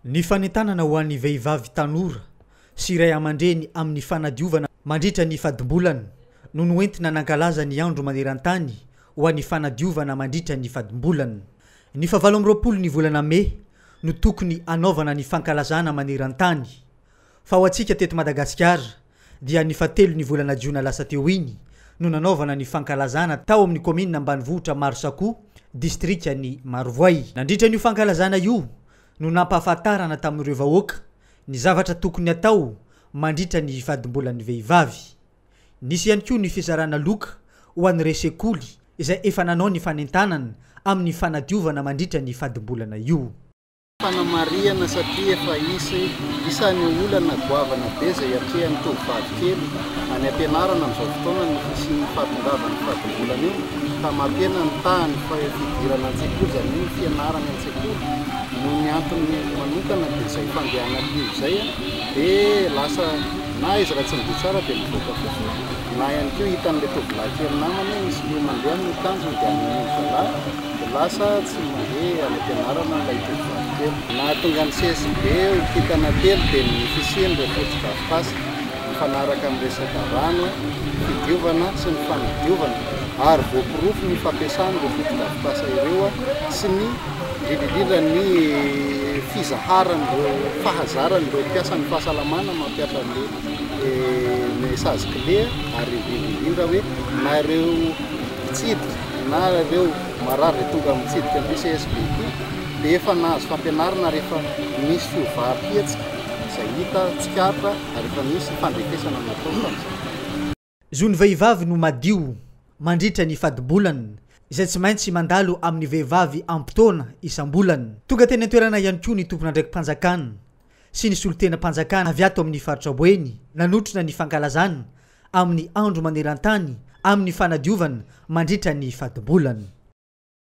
Ny fanentanana ho an'ny vehivavy tanora sy ray aman-dreny amin'ny fanadiovana mandritra ny fadimbolana no noentina nankalaza ny andro maneran-tany ho an'ny fanadiovana mandritra ny fadimbolana. Ny fahavalo amby 20 ny volana mey no tokony hanaovana ny fankalazana maneran-tany. Fa ho antsika teto Madagasikara dia ny fahatelo ny volana jiona lasa teo iny no nanaovana ny fankalazana tao amin'ny kaominina ambanivohitra Marosakoa, distrikan'i Marovoay. Nandritra an'io fankalazana io no nampahafantarana tamin'ireo vahoaka ny zavatra tokony atao mandritra ny fadimbolan'ny vehivavy. Nisy ihany koa ny fizarana loka ho an'ireo sekoly izay efa nanao ny fanentanana amin'ny fanadiovana mandritra ny fadimbolana io. Fanamarihana satria efa hisy isan'ny olana goavana be izay atrehan'ny tovovavy kely any am-pianarana amin'izao fotoana ny fisian'ny fahatongavan'ny fadimbolana io ka mampihena ny tahan'ny fidirana an-tsekoly izany hoe ny fianarana an-tsekoly noho ny antony manokana dia izay fandehanana io izay dia lasa na izy raha tsy midio tsara dia mivoaka fofona na ihany koa hitan'ilay tovolahy kely namany hoe misy lio mandeha amin'ny akanjony dia any zalahy Dia lasa tsy mandeha any am-pianarana ilay tovovavy kely. Nahatonga ny CSB ho kintana telo dia ny fisian'ireo fotodrafitrasa mifanaraka amin'ny resaka rano, fidiovana sy ny fanadiovana ary voaporofo ny fampiasana ireo fotodrafitrasa ireo sy ny indrindra indrindra ny fizaharan'ireo fahazaran'ireo mpiasan'ny fahasalamana mampihatra an'ilay message clé ary indrindra indrindra hoe na ireo mpitsidika na ireo marary izay tonga mitsidika an'ity CSB ity dia efa nahazo fampianarana ary efa nisy fiovam-pihetsika izay hita, tsikaritra ary efa nisy fandrefesana natao tamin'izany. Zon'ny vehivavy no madio mandritra ny fadimbolana, izay tsy maintsy mandalo amin'ny vehivavy ampy taona isam-bolana. Tonga teny an-toerana ihany koa ny tompon'andraiki-panjakana sy ny solontenam-panjakana avy ato amin'ny faritra Boeny nanotrona ny fankalazana amin'ny andro maneran-tany amin'ny fanadiovana mandritra ny fadimbolana.